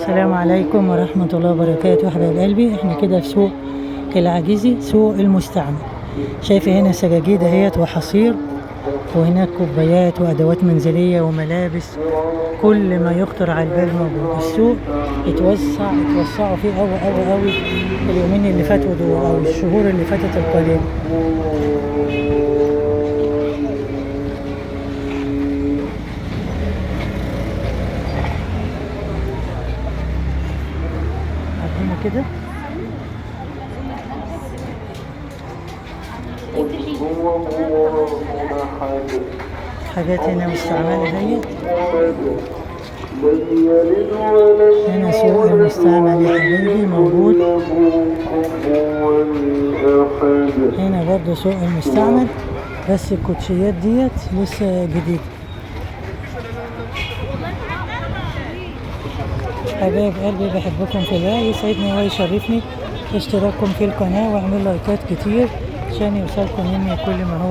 السلام عليكم ورحمة الله وبركاته حبايب قلبي. احنا كده في سوق العجيزي، سوق المستعمل. شايفة هنا سجاجيد اهيت وحصير، وهناك كوبايات وادوات منزلية وملابس، كل ما يخطر على البال موجود. السوق اتوسعوا فيه قوي قوي قوي اليومين اللي فاتوا دول او الشهور اللي فاتت القليلة. عندنا كده حاجات هنا مستعملة اهي. هنا سوق المستعمل يا حبايبي موجود. هنا برضو سوق المستعمل، بس الكوتشيات ديت لسه جديدة. حبايب قلبي بحبكم في الله، يسعدني ويشرفني اشتراككم في القناة واعملوا لايكات كتير عشان يوصلكم مني كل ما هو